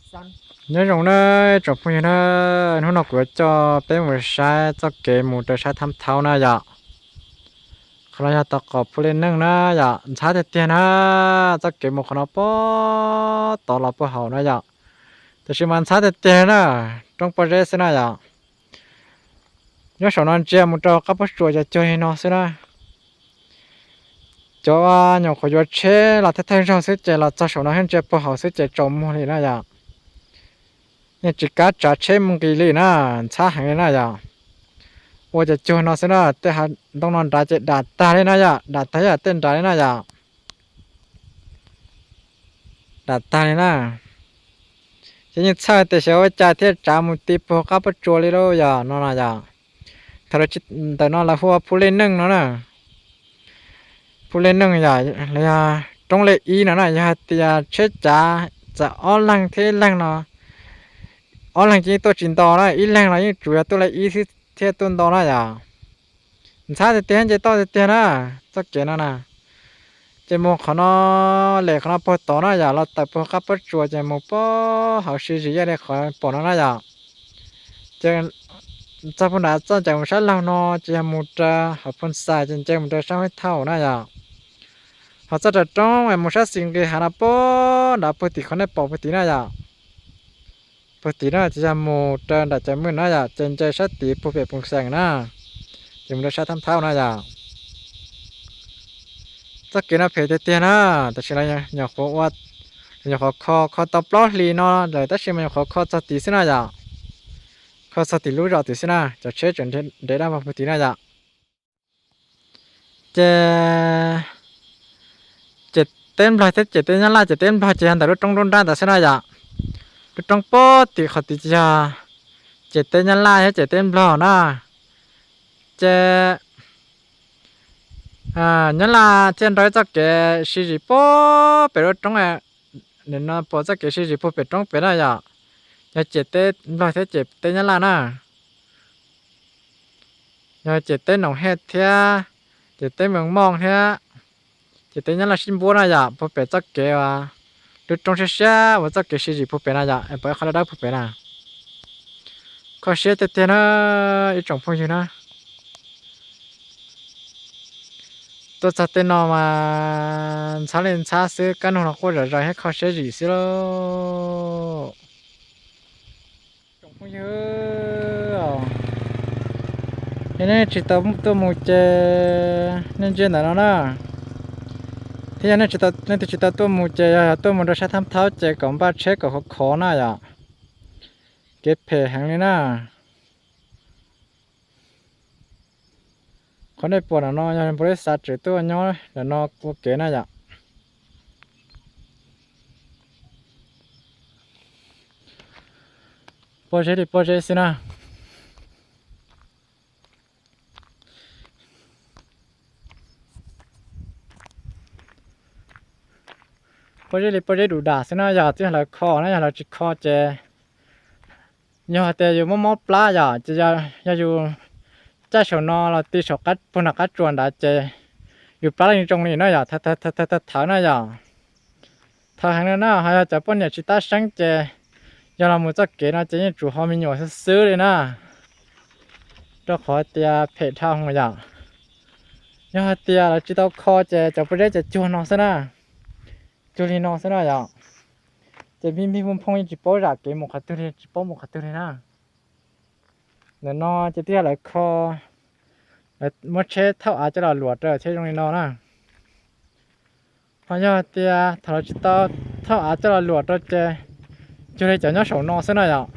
Nyob zoo na tsoom phooj ywg na, hnub no kuv yuav coj peb mus saib txoj kev mus rau sab Thab Thaub na yom. Qhov no yog tau qhov Phu Lej Neej na yom, ntxhab tiag tiag na. Txoj kev mus qhov no puag tod los puag hauv na yom, tiam sis mas ntxhab tiag tiag na, roob pob zeb xwb na yom. Nyob saum no ntsia mus rau qab pob tsuas ces cuag li no xwb na. Cov nyuam qhuav yuav tsheb los thawj thawj zaug xwb ces los txog saum no thiab ntsia puag hauv xwb ces tsaus muag li na yom. Yeej tsis kav tsav tsheb mus nqis li na, ntxhab heev li na yom. Ua ces cuag no xwb na, tej hav ntoo no nrad ces dam tag li na yom, dam tag yam tej nrad li na yom. Dam tag li na. Ces yeej txhawj tias xyov ua cas thiaj tsav mus ti puag qab pob tsuas li lauj yom, no no yom. Thaum ntawm no lawv hu ua Phu Lej Neej no na. Phu Lej Neej yom, los yog roob lej ib no na, yog hais tias tsheb cav txawm ob leeg thiab ib leeg no, ob leeg ces yeej tuaj tsis nto na, ib leeg los yeej tsuas yog tuaj lej ib xwb thiaj tuaj nto na yom. Ntxhab tiag tiag, nce toj tiag tiag na, txoj kev no na. Ces mus qhov no, lem qhov no puag tod na yom, los tawm puag qab pob tsuas ces mus puag hauv Siv Zis Yaj li qhov pom no na yom. Ces txog puag nrad txoj ncaws mus sab laug no ces yog mus rau hauv Phoo Xais ces nce mus rau sab Huab Thaum na yom. Ho txoj roob es mus sab Xis Nqis Hav no puag nrad puag tim qhov nej pom puag tim na yom. Puag tim no ces yog mus rau nram Cawm Mwj na yom, ces nce sab tid puag pem Phoo Xais na, ces mus rau sab Thab Thaub na yom. Txoj kev no phem tiag tiag na, tab sis nyuam qhuav ua, nyuam qhuav kho kho tau plaub hlis no lawm tab sis mas nyuam qhuav kho txog tid xwb na yom. Kho txog tim lub zos tid xwb na, cov tsheb tseem nres dab vog puag tid na yom. Ces, ces teb Nplog thiab ces teb Nyab Laj, ces teb Nplog ces yog ntawm lub roob nruab nrab ntawd xwb na yom. Lub roob puag tim qhov tid ces yog ces teb Nyab Laj thiab ces teb Nplog na. Ces Nyab Laj thiaj nrog ib txoj kev sib zis puag pem lub roob, nim no pom txoj kev sib zis puag pem roob pem na yom. Yog ces teb Nplog thiab ces teb Nyab Laj na. Yog ces teb Noom Hej thiab, ces teb Mees Mooj thiab, ces teb Nyab Laj sib npuab na yom, puag pem txoj kev uas lub roob siab siab uas txoj kev sib zis puag pem na yom, es pom ib qho dawb dawb puag pem na. Kho siab tiag tiag na ib tsoom phooj ywg na. Tuaj txog tej no mas ntxhab li ntxhab xwb, kab noog los quaj zom zaws thiab kho siab zim xwb lauj. Tsoom phooj ywg, yog nej tsis tau tuaj mus ces nej ntsia ntawm no na. Thiab yog nej tsis tau, nej twb tsis tau tuaj mus ces yog tuaj mus rau sab Thab Thaub ces kom npaj tsheb kom khov khov na yom. Kev phem heev li na. Qhov nej pom ntawm no yog npau li xav tseem tuaj nyob ntawm no ua kev na yom. Pob zeb li pob zeb xwb na. Pob zeb li pob zeb dum dam xwb na, yog twb yog lawv kho na, yog lawv tsis kho ces yog tias yus mob mob plab yom, ces yog yus caij saum no los ti saum puag nram qab tsuas ntawd ces yus plab yeej zoo li no yom, thawv thawv na yom. Thawv heev li na, ho yog cov poj niam tsis tab seeb ces yog los mus txoj kev no ces yeej tsum ho me nyuam xwb xwb li na, rau qhov tias phem dhau yom. Yog hais tias lawv tsis tau kho ces cov pob zeb ces cuag no xwb na, cuag li no xwb na yom. Ces mij mij phooj phooj yeej tsis paub zam kev mus qhov twg li, tsis paub mus qhov twg li na. Ntawm no ces twb yog lawv kho, lawv muab tsheb thauj av coj los luam rau thiaj zoo li no na. Ho yog hais tias thaum lawv tsis tau thauj av coj los luam rau ces cuag li cov nyob saum no xwb na yom.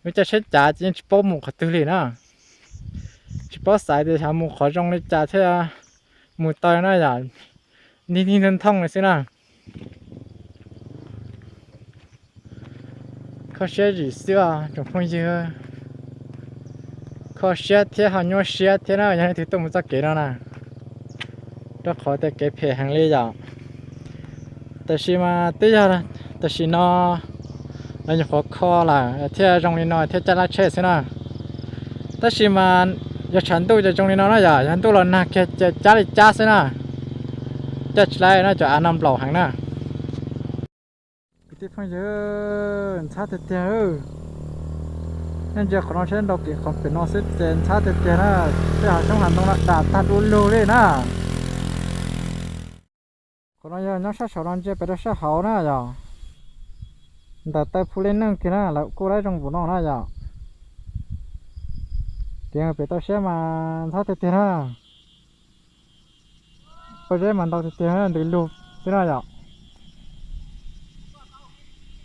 Lub caij tsheb cav ces yeej tsis paub mus qhov twg li na, tsis paub xaiv tias xyov mus qhov zoo li cas thiaj mus tau na yom, ntig ntig nthooj nthooj li xwb na. Kho siab zim xwb os tsoom phooj ywg, kho siab thiab ho nyuaj siab thiab na yog leej twg tuaj mus txoj kev no na, rau qhov tias kev phem heev li yom. Tab sis mas twb yog tam sim no lawv nyuam qhuav kho lawm thiaj zoo li no thiaj cab lab tsheb xwb na. Tab sis mas yog tshav ntuj ces zoo li no na yom, yog ntuj los nag kiag ces cab li cab xwb na, cab tsis laib no, cov av no nplaum heev na. Tij phooj ywg, ntxhab tiag tiag. Nej ntsia qhov no seb, nrau kev qhov pem no xwb ces ntxhab tiag tiag na. Tej hav xyoob hav ntoo no dam tag du lug li na. Qhov no yog nyob sab saum no ntsia pem rau sab hauv na yom. Ntawm taw phu li neej kiag na, lawv kuj laib zoo npaum no na yom. Kev pem toj siab mas ntxhab tiag tiag na. Pob zeb mas ntau tiag tiag, ntws lug xwb na yom.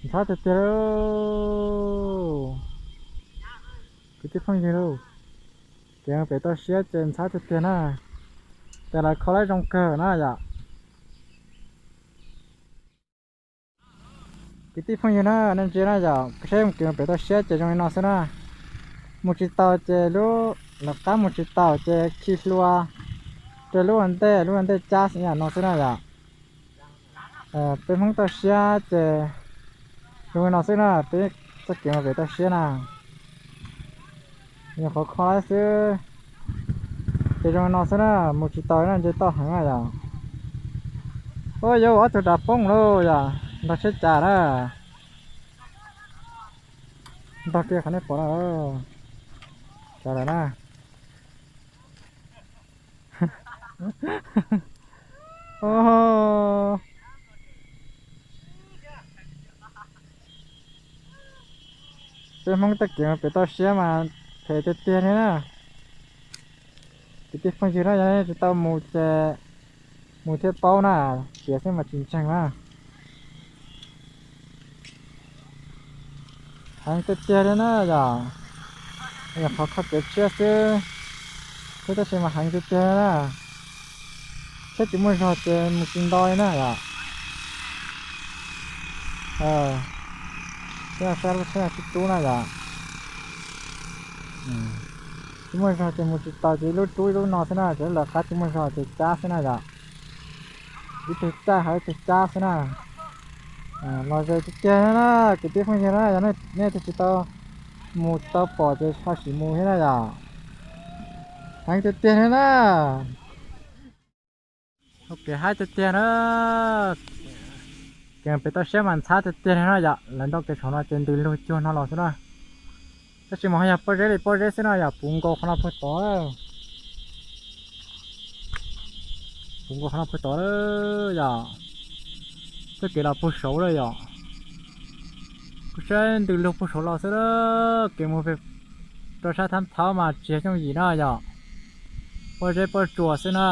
Ntxhab tiag tiag. Kwv tij phooj ywg lauj, kev pem toj siab ces ntxhab tiag tiag na. Ces lawv kho laib zoo kawg na yom. Kwv tij phooj ywg na, nej ntsia na yom, seb mus kev pem toj siab ces zoo li no xwb na. Mus tsis taus ces lub, lawv qab mus tsis taus ces khi hlua rau lub ua ntej, lub ua ntej cab xwb yam no xwb na yom. Peb Hmoob toj siab ces zoo li no xwb na, peb txoj kev mus pem toj siab na. Yog qhov kho laib xwb ces zoo li no xwb na, mus tsis taus na, nce toj heev na yom. Ua yuav ob tug dav poob lauj yom, ntog tsheb cas na. Ntog kiag qhov nej pom no, cas lawm na. Peb Hmoob txoj kev pem toj siab mas phem tiag tiag li na. Kwv tij phooj ywg na, yog nej tsis tau mus ces mus thiaj paub na, piav xwb mas tsis ntseeg na. Heev tiag tiag li na yom. Yog qhov kho kev tshiab xwb, thiab tab sis mas heev tiag tiag li na. Tsheb tsis muaj zog ces mus tsis nto li na yom. Sab lub tsheb no sib rub na yom. Tsis muaj zog ces mus tsis taus ces ib lub rub ib lub no xwb na, ces lawv qab tsis muaj zog ces cab xwb na yom. Ib tug caij ho ib tug cab xwb na. Los ze tiag tiag na, kwv tij phooj ywg na, yog nej twg tsis tau mus tsis tau pom ces ho sim mus thiab na yom. Heev tiag tiag li na. Kev haib tiag tiag na. Kev pem toj siab mas ntxhab tiag tiag li no yom, lawv nrau kev saum no ces ntws lug cuag no los xwb na. Tab sis mas ho yog pob zeb li pob zeb xwb no yom, puv nkaus qhov no puag tod. Puv nkaus qhov no puag tod yom. Txoj kev los puag saud lawm yom. Kuv saib ntws lug puag saud los xwb na, kev mus rau sab thab thaub mas tsis yog yooj yim no yom. Pob zeb pob tsuas xwb na.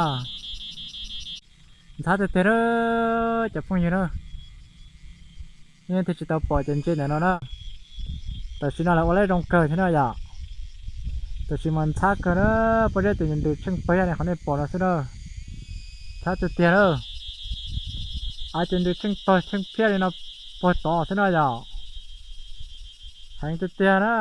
Ntxhab tiag tiag na, cov phooj ywg na. Nej twg tsis tau pom ces ntsia ntawm no na. Tam sim no lawv ua laib zoo kawg thiab na yom. Tam sim mas ntxhab kawg na, pob zeb ces ntws tsheej pawg yam li qhov nej pom no xwb na. Ntxhab tiag tiag na. Av ces ntws tsheej pawg tsheej phiab li no puag tod xwb na yom. Heev tiag tiag na.